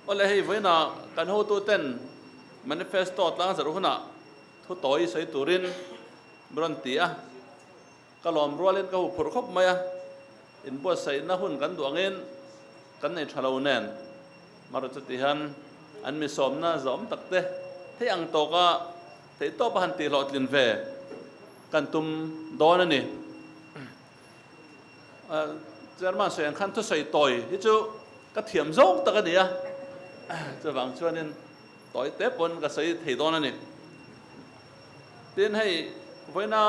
Awle hei vawiinah kan hotuten manifesto tlangzarh hunah thu tawi sawi turin min rawn ti a, ka lawm rualin ka huphurh khawp mai a, inbuatsaihna hun kan duh angin kan nei tha lo nen marawh chuti hian an mi sawmna zawm tak te thei ang tawka theihtawpa han tihhlawhtlin ve kan tum dawn a ni. Chairman sawi ang khan thusawi tawi hi chu ka thiam zawk tak a ni a, chuvang chuanin tawi te pawn ka sawi thei dawn a ni. Tin hei vawiina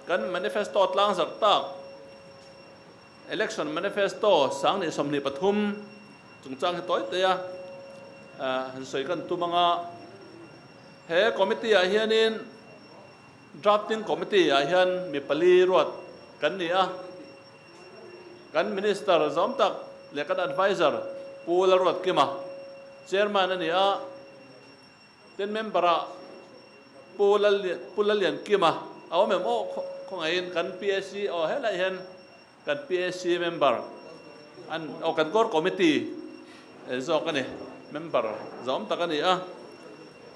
kan manifesto tlang zarh tak election manifesto 2023 chungchang hi tawi te a han sawi kan tum anga he committee ah hianin Drafting Committee ah hian mi pali ruat kan ni a, kan Minister zawm tak leh kan Adviser Pu Lalruatkima Chairman a ni a, tin member ah Pu Pu Lalliankima a awm em aw khawngaihin kan PAC aw helai hian kan PAC member an aw kan Core Committee zawk a ni, member zawm tak a ni a.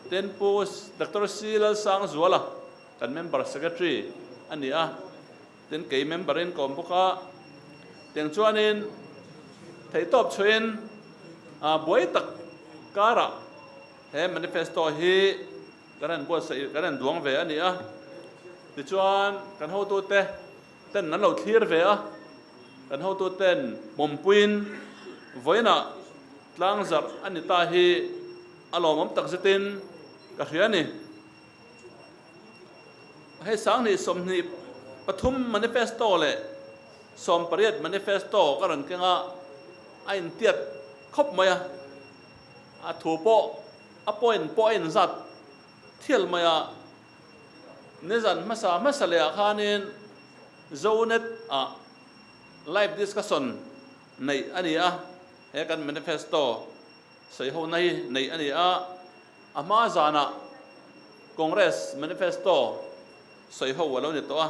Tin Pu Doctor C Lalsangzuala kan member secretary a ni a, tin kei member in ka awm bawk a. Tiang chuanin theihtawp chhuahin buai tak karah he manifesto hi kan han buatsaih kan han duang ve a ni a. Tichuan kan hotute ten an lo thlir ve a, kan hotuten pawmpuiin vawiinah tlangzarh a ni ta hi a lawmawm tak zetin ka hria a ni. Hei 2023 manifesto leh 18 manifesto ka rawn keng a, a intiat khawp mai a, a thu pawh a point pawh a inzat thial mai a. Nizan hmasa hmasa leh ah khanin Zonet ah live discussion neih a ni a, he kan manifesto sawi ho na hi neih a ni a, a hma zanah Congress manifesto sawi ho a lo ni tawh a,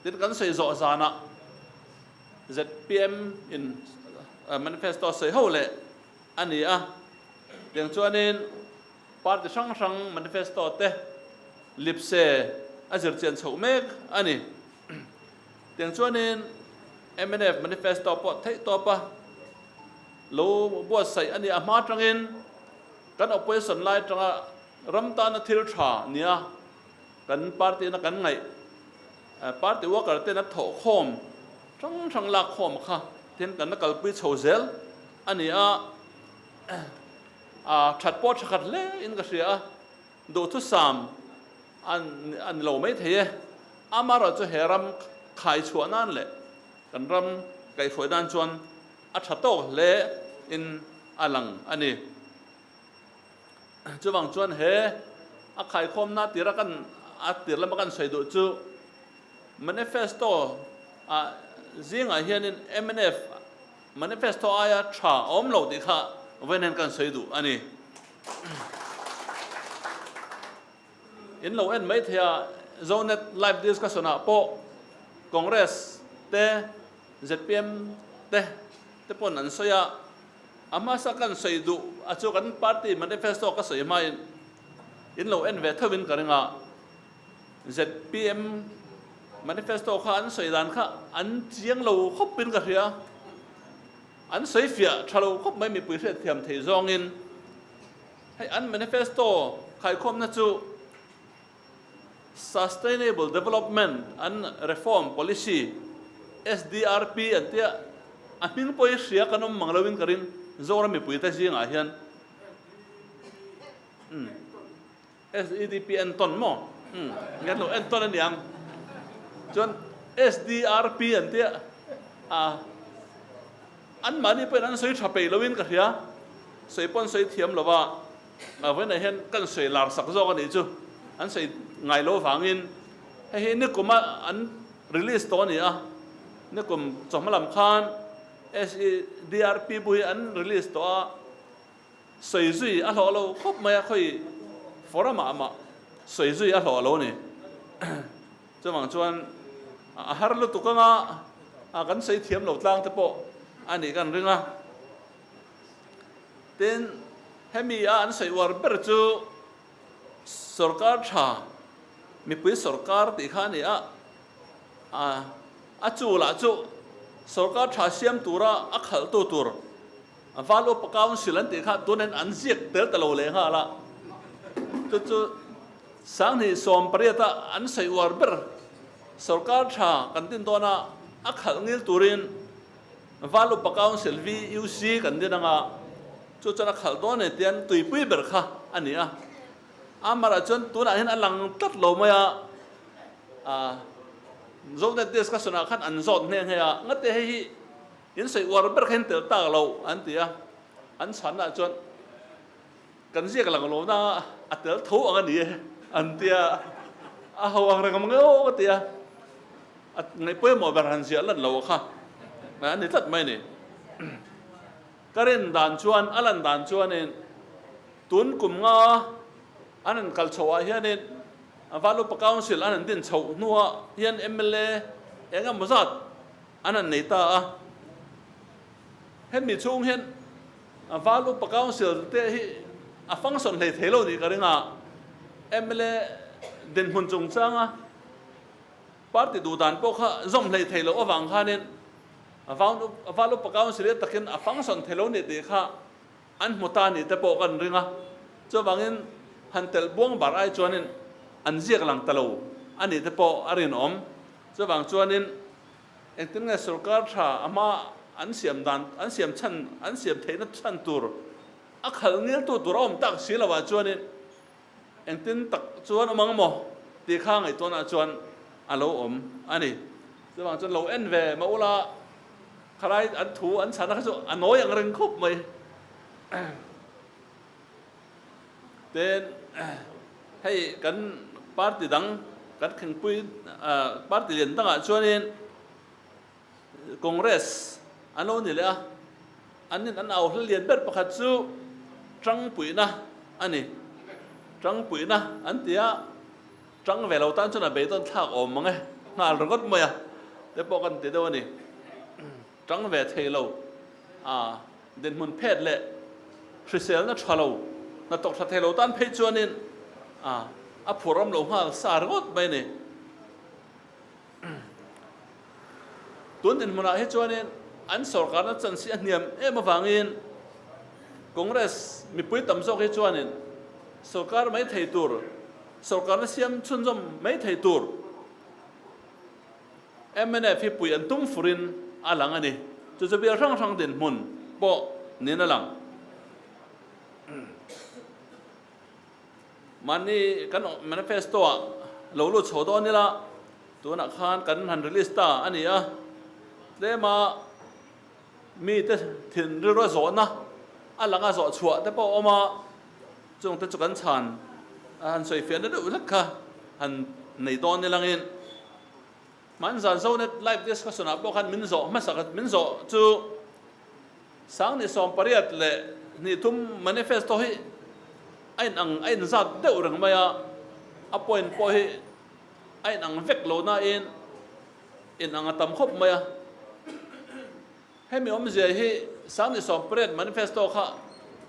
tin kan sawi zawh zanah zpm in manifesto sawi ho leh a ni a, tiang chuanin Party hrang hrang manifesto te lipse a zir chian chhoh mek a ni. Tiang chuanin mnf manifesto pawh theih tawp a lo buatsaih a ni. A hma atangin kan opposition lai atanga ram tana thil tha nia kan party na kan ngaih party worker ten a thawh khawm hrang hrang lak khawm kha tin kan la kalpui chho zel a ni a. A that pawh tha khat hle in ka hria a, duhthusam a ni lo mai thei e. Amaherawh chu he ram khai chhuah nan leh kan ram kaihhruai nan chuan a tha tawk hle in a lang a ni. Chuvang chuan he a khaikhawmna tira kan a tir lama kan sawi duh chu manifesto ah zingah hianin mnf Manifesto aia tha a awm lo tih kha vawiin kan sawi duh a ni. In lo en mai thei a, Zonet live discussion ah pawh Congress te, zpm te te pawn an sawi a, a hmasa kan sawi duh a chu kan party manifesto ka sawi hmain in lo en ve tho in ka ring a. Zpm manifesto kha an sawi dan kha an chiang lo khawp in ka hria. An sawi fiah tha lo khawp mai mipui hriatthiam thei zawngin. Hei an manifesto khaikhawmna chu Sustainable Development and Reform Policy, SDRP, an tia, a hming pawh hi hria kan awm mang loin ka ring Zoram mipuite zingah hian. SEDP entawn maw? Umm, nge lo entawn a niang. Chuan SDRP an tia a, anmahni pawhin an sawi tha peih loin ka hria. Sawi pawh an sawi thiam lo va, a vawiinah hian kan sawi lar sak zawk a nih chu. An sawi ngai lo vangin hei hi nikuma an release tawh a ni a, nikum chawhma lam khan SEDRP bu hi an release tawh a. Sawi zui a hlawh lo khawp mai a, khawi forum ah mah sawi zui a hlawh lo a ni. Chuvang chuan a har lutuk anga kan sawi thiam lo tlang te pawh a nih kan ring a. Tin, Hemi a an sawi uar ber chu Sorkar tha, mipui sorkar tih kha a ni a, a chu lah chu sorkar tha siam tura a khalhtu tur Val Upa Council an tih kha tunin an ziak tel ta lo leh nghal a, chu chu 2018 a an sawi uar ber sorkar tha kan din dawn a, a khalh ngil turin Val Upa Council, VUC, kan din anga chu chuan a khalh dawn e tian tuipui ber kha a ni a. Amarah chuan tunah hian a lang tlat lo mai a, Zonet discussion-ah khan an zawt nghe nghe a, ngate hei hi in sawi uar ber kha in tel tak lo an ti a, an chhannaah chuan kan ziak lang lo na a tel tho ang a ni e an ti a, a ho ang reng ang emaw ka ti a, a ngaih pawimawh ber han ziah lan lo kha a ni tlat mai a ni. Ka rin dan chuan, a lan dan chuanin tun kum nga an han kal chhoh ah hianin Valupa Council an han din chhoh hnuah hian mla eng emaw zat an han nei ta a. Hemi chhung hian Valupa Council te hi a function hlei thei lo nih ka ring a, mla dinhmun chungchanga party duh dan pawh kha zawm hlei thei loh avang khanin Valupa Council hi takin a function thei lo nih tih kha an hmu ta nih te pawh kan ring a, chuvangin han telh buang bar ai chuanin an ziak lang ta lo a nih te pawh a rinawm. Chuvang chuanin engtin nge sorkar tha a hma an siam dan, an siam chhan, an siam theihna chhan tur a khalh ngiltu tur a awm tak si lovah chuanin engtin tak chuan awm ang maw tih kha ngaihtuahnaah chuan a lo awm a ni. Chuvang chuan lo en ve mah ula Khalai an thu an chhana kha chu a nawi ang reng khawp mai. Tin, hei kan party dang kan khengpui party lian dangah chuanin Congress an lo ni leh a, an in an au hla lian ber pakhat chu tangpuihna a ni. Tangpuihna an ti a. Tang ve lo tan chuan a beidawn thlak awm mang e, nghal ringawt mai a, te pawh kan ti deuh a ni. Tang ve thei lo, a dinhmun phet leh hriselna tha lo, hnathawk tha thei lo tan phei chuanin a a phur awm lo nghal sa ringawt mai a ni. Tun dinhmunah hi chuanin an sorkarna chance hi a hniam em avangin Congress mipui tam zawk hi chuanin sorkar mai thei tur, Sorkarna siam chhunzawm mai thei tur mnf hi pui an tum furin a lang a ni. Chu chu bial hrang hrang dinhmun pawh niin a lang. Mahni kan manifesto-ah lo lut chho dawn ila, tunah khan kan han release ta a ni a, tlema mite thin rilru a zawhna a langa zawh chhuah te pawh a awm a, Chungte chu kan chhan a han sawi fiahna deuh hlek kha han nei dawn ni langin hmanzan Zonet live discussion ah pawh khan min zawh hmasa min zawh chu 2083 manifesto hi a in ang a in zat deuh reng mai a, a point pawh hi a in ang vek lo nain in ang a tam khawp mai a. Hemi awmzia hi 2018 manifesto kha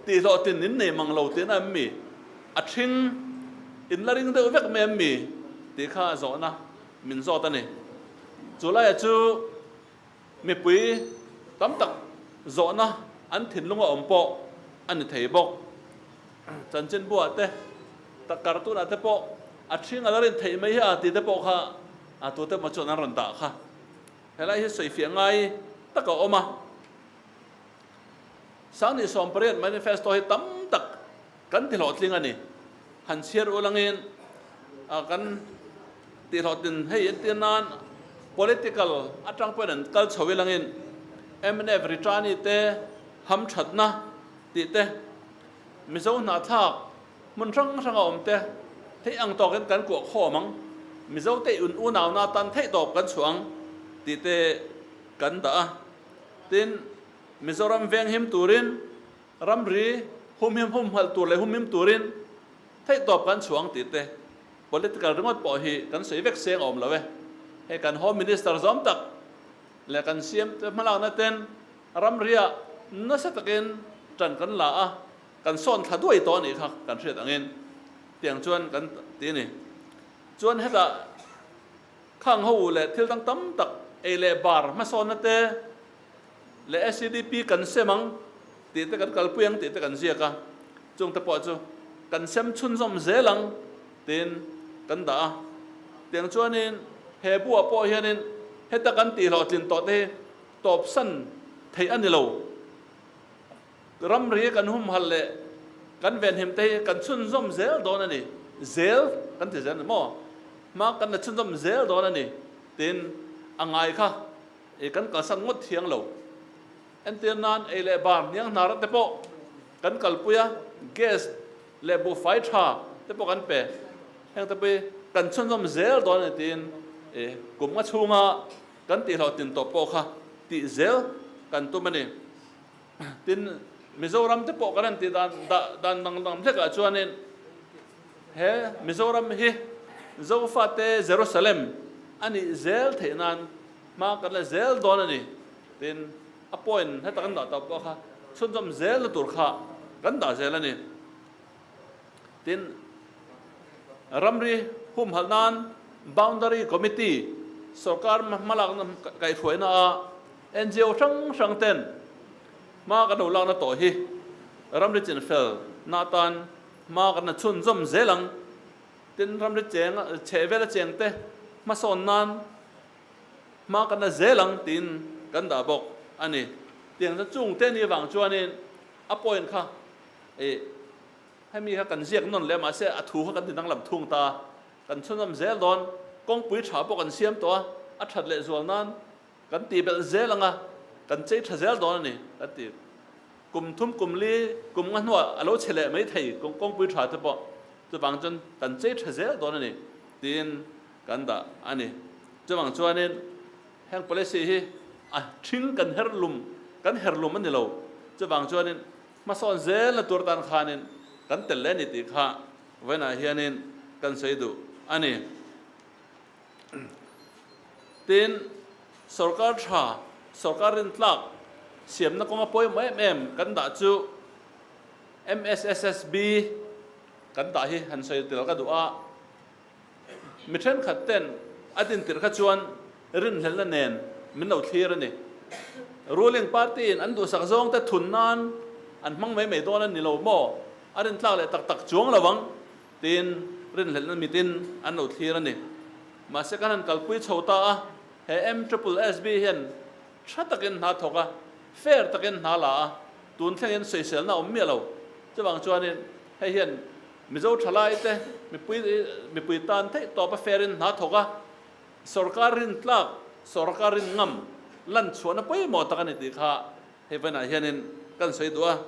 tihhlawhtlin in nei mang lo tihna em mi? A ṭhing in la ring deuh vek mai em mi? tih kha zawhna min zawt a ni. Chu laia chu mipui tam tak zawhna an thinlunga awm pawh a ni thei bawk. Chanchinbuah te, cartoon-ah te pawh a ṭhing a la rin theih mai hi a tih te pawh kha a tute emaw chuan an rawn dah kha. Helai hi sawifiah ngai tak a awm a, 2018 manifesto hi tam tak kan tihlawhtling a ni. Han chhiar ulangin kan tihlawhtlin hei entir nan political atang pawhin an kal chho ilangin mnf Ritani te hamthatna tih te, Mizo hnahthlak Hmun hrang hranga awm te theih ang tawkin kan kuah khawm ang, Mizote un unauna tan theih tawp kan chhuah ang tih te kan dah a. Tin, Mizoram venghim turin ramri humhim humhalh tur leh humhim turin theih tawp kan chhuah ang tih te political ringawt pawh hi kan sawi vek seng a awm lo e. Hei kan Home Minister zawm tak leh kan CM te hmalakna ten ramriah nasa takin tan kan la a. kan sawn thla duai tawh a nih kha kan hriat angin tiang chuan kan ti a ni. Chuan hetah khang ho leh thil dang tam tak ei leh bar hmasawnna te leh SEDP kan sem ang tih te kan kalpui ang tih te kan ziak a, chung te pawh chu kan sem chhunzawm zel ang tiin kan dah a. Tiang chuanin he buah pawh hianin heta kan tihhlawhtlin tawh te hi tawpsan theih a ni lo. Ramri kan humhalh leh kan venhim te hi kan chhunzawm zel dawn a ni, zel kan ti zel a ni maw? Hma kan la chhunzawm zel dawn a ni tiin a ngai kha i kan kalsan ngawt thiang lo. Entir nan ei leh bar hniang hnar te pawh kan kalpui a, gas leh buhfai tha te pawh kan pe. Heng te pawh hi kan chhunzawm zel dawn a ni tiin i kum nga chhunga kan tihhlawhtlin tawh pawh kha tih zel kan tum a ni. Tin, Mizoram te pawh kan han tih dan dah dan dang dang hlekah chuanin he Mizoram hi Zofate Jerusalem a nih zel theih nan hma kan la zel dawn a ni. Tin, a point heta kan dah tawh pawh kha chhunzawm zelna tur kha kan dah zel a ni. Tin, ramri humhalh nan Boundary Committee sorkar hmalakna kaihhruaina a NGO hrang hrang ten hma kan lo lakna tawh hi ramri chinfel na atan hma kan la chhunzawm zel ang. Tin, ramri cheng chhehvela chengte hmasawn nan hma kan la zel ang tiin kan dah bawk a ni. Tiang chuan chungte ni avang chuanin a point kha Ih, hemi kha kan ziak nawn leh mahse a thu kha kan ti danglam thung ta. Kan chhunzawm zel dawn, kawngpui tha pawh kan siam tawh a, a that leh zual nan kan tih belh zel ang a, kan chei tha zel dawn a ni kan ti. Kum thum kum li kum nga hnuah a lo che leh mai thei kawngpui tha te pawh chuvang chuan kan chei tha zel dawn a ni tiin kan dah a ni. Chuvang chuanin heng policy hi a thing kan her lum kan her lum a ni lo. Chuvang chuanin Hmasawn zel na tur tan khanin kan tel leh a ni tih kha vawiinah hianin kan sawi duh a ni. Tin, sorkar tha, sorkar rintlak siamna kawnga pawimawh em em kan dah chu MSSSB kan dah hi han sawi tel ka duh a. Mi thenkhat ten a dintir kha chuan rinhlelhna nen min lo thlir a ni. Ruling party in an duhsak zawng te thun nan an hmang mai mai dawn a ni lo maw? A rintlak leh tak tak chuang lo ang tiin rinhlelhna mitin an lo thlir a ni. Mahse kan han kalpui chho ta a, he MSSSB hian tha takin hna thawk a, fair takin hna la a, tun thlengin sawiselna a awm miah lo. Chuvang chuanin hei hian Mizo thalaite mipui mipui tan theih tawp a ferin hna thawk a, sorkar rintlak, sorkar rin ngam lan chhuahna pawimawh tak a ni tih kha hei vawiinah hianin kan sawi duh a,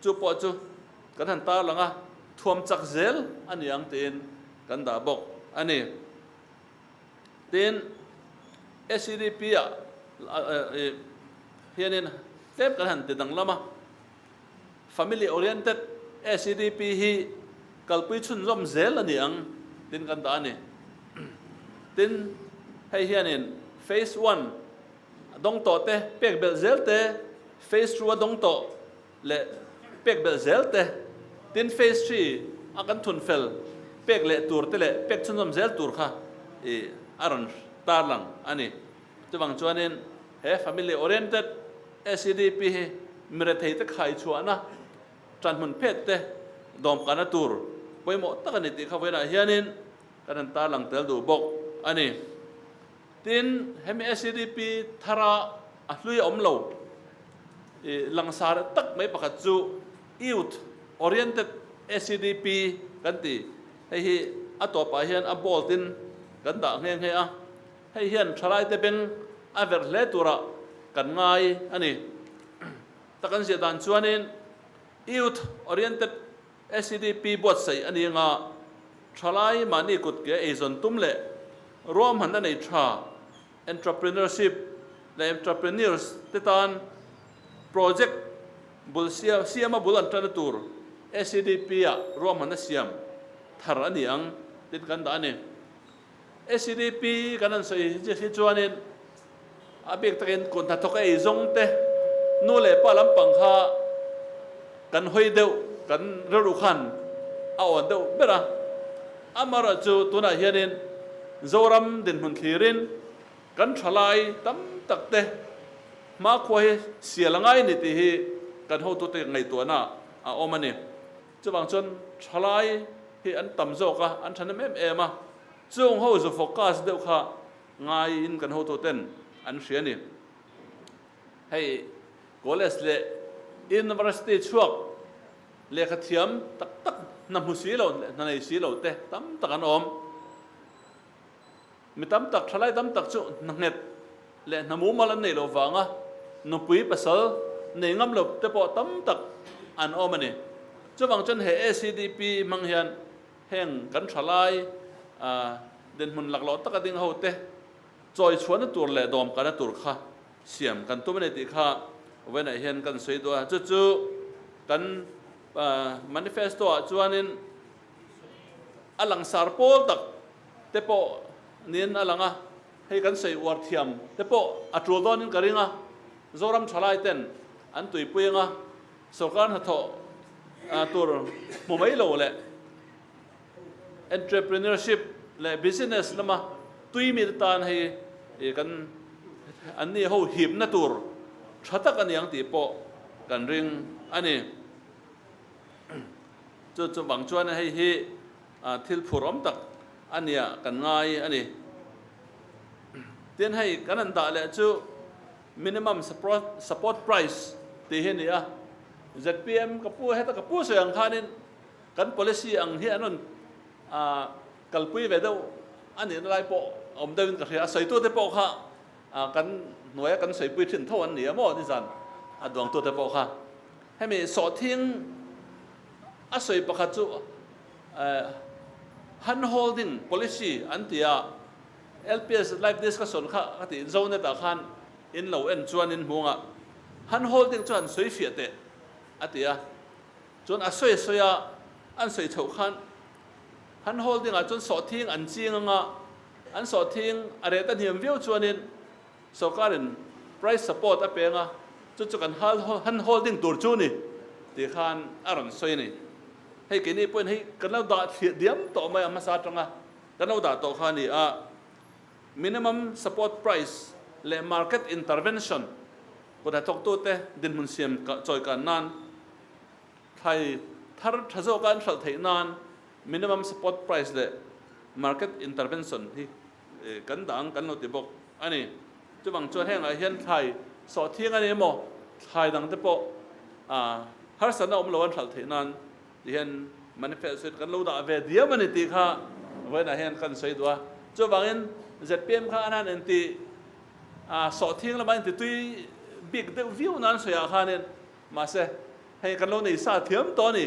chu pawh chu kan han tarlang a, thuam chak zel a ni ang tiin kan dah bawk a ni. Tin, SEDP-ah hianin tlem kan han ti danglam a. Family Oriented SEDP hi kalpui chhunzawm zel a ni ang tin kan dah a ni. Tin, hei hianin Phase One a dawng tawh te, pek belh zel te, Phase Two a dawng tawh leh pek belh zel te, tin Phase Three a kan thun fel pek leh tur te leh pek chhunzawm zel tur kha i a rawn tarlang a ni. Chuvang chuanin he Family Oriented SEDP hi mirethei te khai chhuahna tanhmun phet te dawmkana tur pawimawh tak a ni tih kha vawiinah hianin kan han tarlang tel duh bawk a ni. Tin, hemi SEDP thara a hlui a awm lo i langsar tak mai pakhat chu Youth Oriented SEDP kan ti. Hei hi a tawpah hian a bold in kan dah nghe nghe a. Hei hian thalaite beng a verh hle turah kan ngai a ni. Ta kan ziah dan chuanin Youth Oriented SEDP buatsaih a ni anga thalai mahni kut ke eizawn tum leh ruahman a nei tha entrepreneurship leh entrepreneurs te tan project bul siama bul an tana tur SEDP ah ruahman a siam thar a ni ang tin kan dah a ni. SEDP kan han sawi hi chuanin a bik takin kut hnathawk a ei zawng te nu leh pa lampang kha kan hawi deuh. kan rilru khan a awn deuh ber a. Amaherawhchu tunah hianin Zoram dinhmun thlirin kan thalai tam tak te hmakhua hi sial a ngai a ni tih hi kan hotute ngaihtuahna a awm a ni. Chuvang chuan thalai hi an tam zawk a, an thahnem em em a, chung ho zu focus deuh kha ngaiin kan hotuten an hria a ni. Hei college leh university chhuak lehkha thiam tak tak hna hmu si lo leh hna nei si lo te tam tak an awm. Mi tam tak, thalai tam tak chu hna nghet leh hna mumal an neih loh vanga nupui pasal nei ngam lo te pawh tam tak an awm a ni. Chuvang chuan he ACDP hmang hian heng kan thalai dinhmun laklawh taka ding ho te chawi chhuahna tur leh dawmkana tur kha siam kan tum a ni tih kha vawiinah hian kan sawi duh a. Chu chu kan manifesto ah chuanin a langsar pawl tak te pawh niin a lang a, hei kan sawi uar thiam te pawh a tul dawnin ka ring a, Zoram thalai ten an tuipui anga sorkar hnathawh tur hmu mai lo leh entrepreneurship leh business lama tui mite tan hei kan an ni ho hipna tur tha tak a ni ang tih pawh kan ring a ni. Chu chu vang chuan hei hi thil phur awm tak a nia kan ngai a ni. Tin hei kan han dah leh chu minimum support price tih hi a ni a. Zpm ka pu heta ka pu sawi ang khanin kan policy ang hi an rawn kalpui ve deuh a nihna lai pawh awm deuhin ka hria. A sawitute pawh kha kan hnuaia kan sawipui thin tho an ni a maw nizan a duangtute pawh kha. Hemi sawhthing a sawi pakhat chu hand holding policy an ti a, LPS live discussion kha ka tih Zonet ah khan in lo en chuan in hmu ang a, hand holding chu han sawi fiah teh a ti a, chuan a sawi sawi a, an sawi chhoh khan hand holding ah chuan sawhthing an ching ang a, an sawhthing a reh ta hniam viau chuanin Sorkarin price support a peng a, chu chu kan hand holding tur chu ni tih khan a rawn sawi a ni. Hei keini pawhin hei kan lo dah thliah diam tawh mai a hmasa atanga kan lo dah tawh kha a ni a, minimum support price leh market intervention kut hnathawktute dinhmun siam chawikan nan thlai thar tha zawka an hralh theih nan minimum support price leh market intervention hi Kan dah ang kan lo ti bawk a ni. Chuvang chuan hengah hian thlai sawhthiang a ni emaw, thlai dang te pawh harsatna awm lo an hralh theih nan ti hian manifesto hi kan lo dah ve diam a ni tih kha vawiinah hian kan sawi duh a. Chuvangin zpm kha an han inti sawhthiang lama inti tui bik deuh viau nan sawiah khanin mahse hei kan lo nei sa thiam tawh a ni.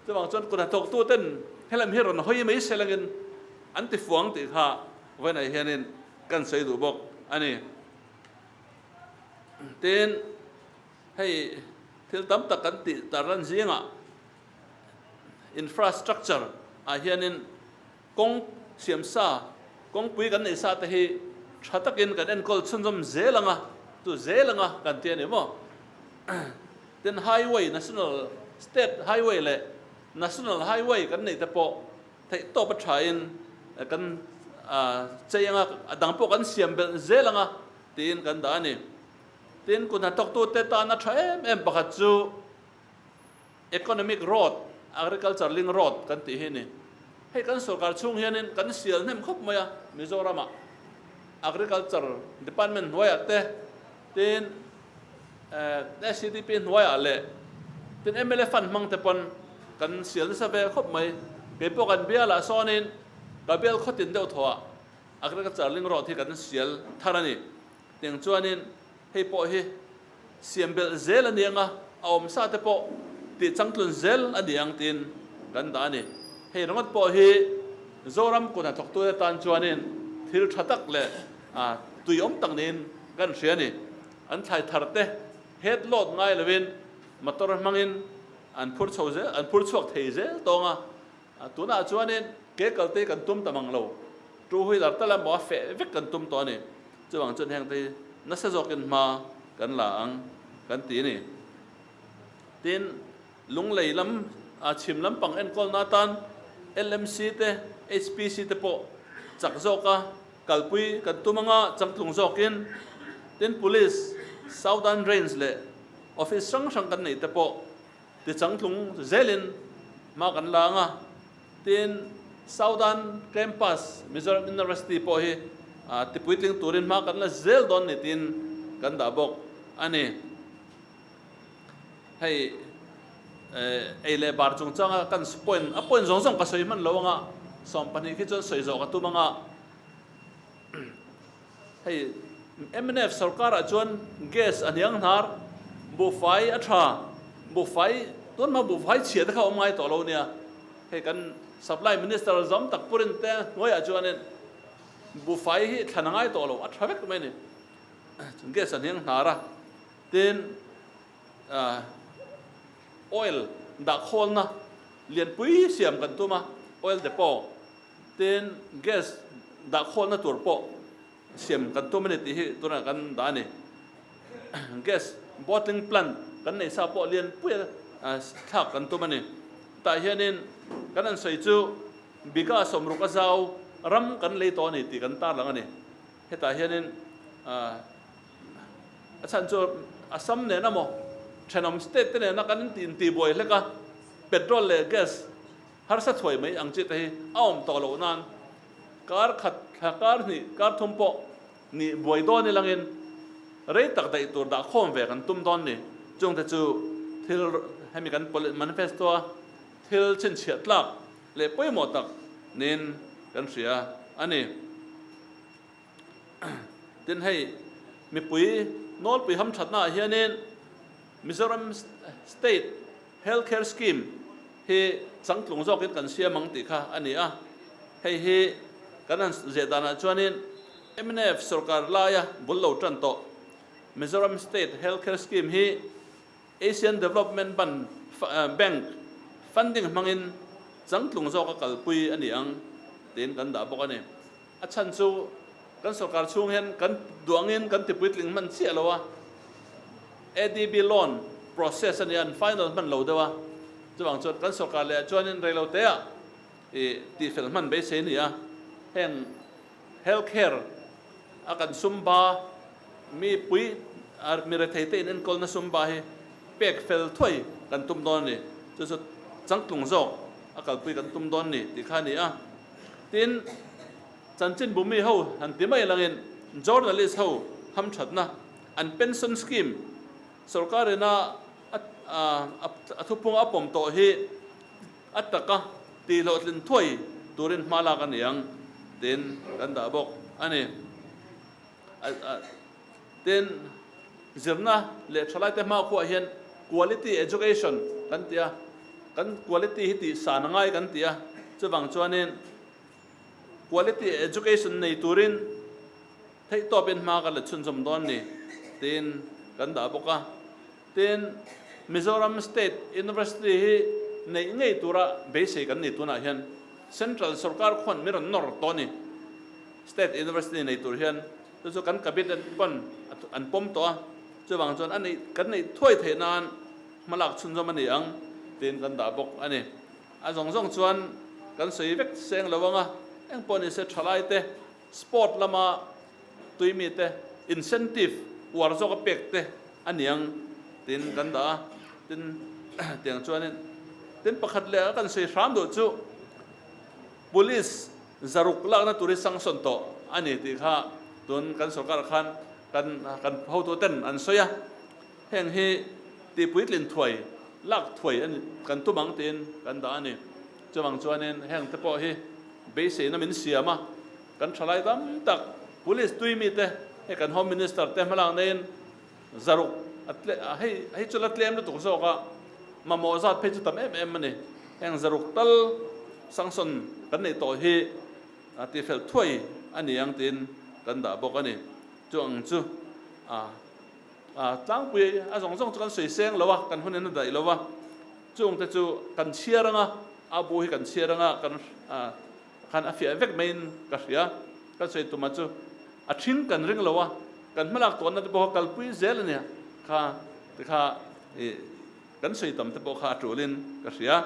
Chuvang chuan kut hnathawktu ten helam hi rawn hawi mai se langin An ti fuang tih kha vawiinah hianin kan sawi duh bawk a ni. Tin, hei thil tam tak kan tih tar lan zingah infrastructure ah hianin kawng siam sa, kawngpui kan neih sa te hi tha takin kan enkawl chhunzawm zel anga, chu zel anga kan ti a ni maw. Tin, highway, national, state highway leh national highway kan neih te pawh Theih tawp a thain kan chei anga, a dang pawh kan siam belh zel anga tiin kan dah a ni. Tin, kut hnathawktute tana tha em em pakhat chu Economic Road, Agriculture Link Road kan tih hi a ni. Hei kan sorkar chhung hianin kan sial hnem khawp mai a, Mizoramah Agriculture Department hnuaiah te, tin SCDP hnuaiah leh tin mla fund hmang te pawn kan sial nasa ve khawp mai. Kei pawh kan bialah sawnin ka bial khawtin deuh thawhah Agriculture Link Road hi kan sial thar a ni. Tiang chuanin hei pawh hi siam belh zel a ni ang a, a awm sa te pawh tih changtlun zel a ni ang tiin kan dah a ni. Hei ringawt pawh hi Zoram kut hnathawktute tan chuanin thil tha tak leh tui awm tak niin kan hria a ni. An thlai thar te head load ngai lovin motor hmangin an phur chho zel, an phur chhuak thei zel tawng a. Tunah chuanin ke kal te hi kan tum ta mang lo, two wheeler tal emaw a feh vek kan tum tawh a ni. Chuvang chuan heng te hi nasa zawkin hma kan la ang kan ti a ni. Tin, Lunglei lam Chhim lampang enkawlna atan LMC te, HPC te pawh chak zawka kalpui kan tum anga changtlung zawkin tin Police, Southern Range leh Office hrang hrang kan neih te pawh tichangtlung zelin hma kan la anga tin Southern Campus Mizoram University pawh hi tipuitling turin hma kan la zel dawn ni tiin kan dah bawk a ni. Hei ei leh bar chungchanga kan point a point zawng zawng ka sawi hman lo anga 12 khi chuan sawi zawh ka tum anga hei mnf sarkar ah chuan gas a hniang hnar buhfai a tha buhfai tun hma buhfai chhia te kha awm ngai tawh lo nia hei kan supply minister zawm tak purin te hnuaiah chuanin buhfai hi thlan a ngai tawh lo a tha vek mai a ni gas a hniang hnar a. Tin, oil dahkhawlna lianpui siam kan tum a, oil depot. Tin, gas dahkhawlna tur pawh siam kan tum a ni tih hi tunah kan dah a ni. Gas bottling plant kan nei sa pawh lianpui a thlak kan tum a ni. Tah hianin kan han sawi chu bigha 60 a zau ram kan lei tawh a ni tih kan tarlang a ni. Hetah hianin A chhan chu Assam nen emaw thenawm state te nena kan intibuai hlek a, petrol leh gas harsa thuai mai ang chi te hi a awm tawh loh nan kar khat thla kar hnih kar thum pawh nih buai dawn ilangin rei tak daih tur dah khawm ve kan tum dawn ni. Chung te chu thil hemi kan manifesto a thil chhinchhiah tlak leh pawimawh tak niin kan hria a ni. Tin hei mipui nawlpui hamthatna ah hianin Mizoram State Health Care Scheme hi changtlung zawkin kan siam ang tih kha a ni a. Hei hi kan han zeh danah chuanin mnf sorkar laia bul lo tan tawh Mizoram State Health Care Scheme hi Asian Development Bank funding hmangin changtlung zawka kalpui a ni ang tiin kan dah bawk a ni. A chhan chu kan sorkar chhung hian kan duangin kan ti puitling hman chiah lo a, ADB loan process a nia, an final hman lo deuh a, chuvang chuan kan sorkar leh ah chuanin reilote ah ih tihfel hman beisei a ni a, heng health care a kan sum ba mi pui mi rethei te in enkawlna sum ba hi pek fel thuai kan tum dawn a ni, chu chu changtlung zawk a kalpui kan tum dawn a ni tih kha a ni a. Tin, chanchinbu mi ho han ti mai langin journalist ho hamthatna, an pension scheme sorkarin a a thuphung a pawm tawh hi a taka tihhlawhtlin thuai turin hma lak a ni ang tiin kan dah bawk a ni. Tin, zirna leh thalaite hmakhuah hian quality education kan ti a, kan quality hi tih san a ngai kan ti a, chuvang chuanin quality education nei turin theihtawpin hma kan la chhunzawm dawn ni tiin kan dah bawk a. Tin, Mizoram State University hi neih ngei tura beisei kan ni tunah hian Central sorkar khuan min rawn nawr tawh a ni. State University nei tur hian chu chu kan Cabinet pawn an pawm tawh a, chuvang chuan a neih kan neih thuai theih nan hmalak chhunzawm a ni ang tiin kan dah bawk a ni. A zawng zawng chuan kan sawi vek seng lo ang a, eng pawh ni se thalai te sport lama tui mi te incentive uar zawk a pek te a ni ang tiin kan dah a, tin tiang chuanin tin pakhat leh a kan sawi hram duh chu Police 600 lakna tur hi sanction tawh a ni tih kha tun kan sorkar khan kan kan hotu ten an sawi a, heng hi tihpuitlin thuai lak thuai a ni kan tum ang tiin kan dah a ni. Chuvang chuanin heng te pawh hi beiseina min siam a, kan thalai tam tak police tui mite hei kan home minister te hmalak neiin 600 a tle hei hei chu la tlem lutuk zawk a, mamawh zat phei chu tam em em a ni. Heng 600 tal sanction kan neih tawh hi tihfelh thuai a ni ang tiin kan dah bawk a ni. Chu ang chu a tlangpui a zawng zawng chu kan sawi seng lo a, kan hunin a daih lo a, chungte chu kan chhiar anga a bu hi kan chhiar anga kan khan a fiah vek maiin ka hria. Kan sawi tuma chu a ṭhing kan ring lo a, kan hmalak tawnna te pawh kha kalpui zel a nia kha tikha ih kan sawi tam te pawh kha a ṭulin ka hria.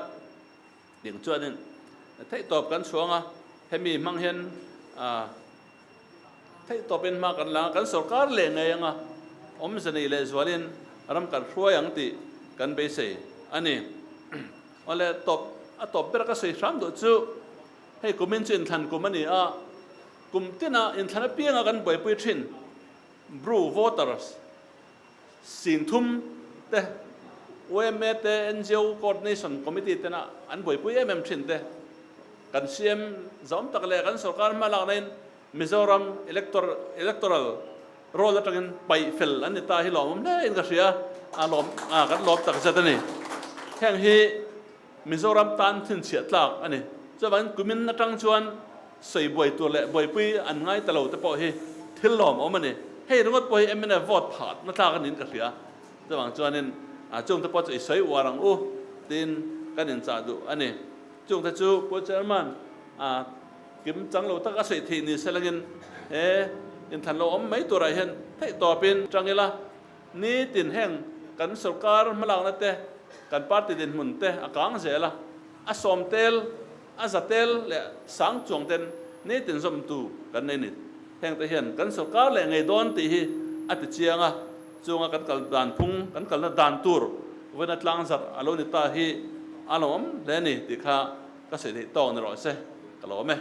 Ding chuanin theihtawp kan chhuang a, hemi hmang hian theihtawpin hma kan la a, kan sorkar leh ngei anga awmze nei leh zualin ram kan hruai ang tih kan beisei a ni. Awle tawp a tawp ber ka sawi hram duh chu hei kumin chu inthlan kum a ni a, kum tina inthlan apianga kan buaipui thin Bru voters Singthum te, yma te, ngo Coordination Committee tena an buaipui em em thin te, kan CM zawm tak leh kan sorkar hma lakna in Mizoram Electoral Roll atangin paih fel an ni ta hi lawmawm hle in ka hria a, lawm a kan lawm tak zet a ni. Heng hi Mizoram tan thinchhiah tlak a ni. Chuvangin kumin atang chuan Sawi buai tur leh buaipui an ngai ta lo te pawh hi thil lawmawm a ni. Hei ringawt pawh hi mnf vote phat na tlak a niin ka hria. Chuvang chuanin chungte pawh chu i sawi uar ang u tiin kan inchah duh a ni. Chungte chu Pu Chairman kim chang lo tak a sawi theih ni selangin he inthlan lo awm mai turah hian theih tawpin tang ila nitin heng kan sorkar hmalakna te kan party dinhmun te a kang zel a, a sawm tel A zatel leh sang chuang ten nitin zawmtu kan nei ni. Hengte hian kan sorkar leh ngei dawn tih hi a ti chiang a, chunga kan kal dan phung, kan kalna dan tur vawiina tlang zarh a lo ni ta hi a lawmawm hle a ni tih kha ka sawi theih tawk ni rawh se, ka lawm e.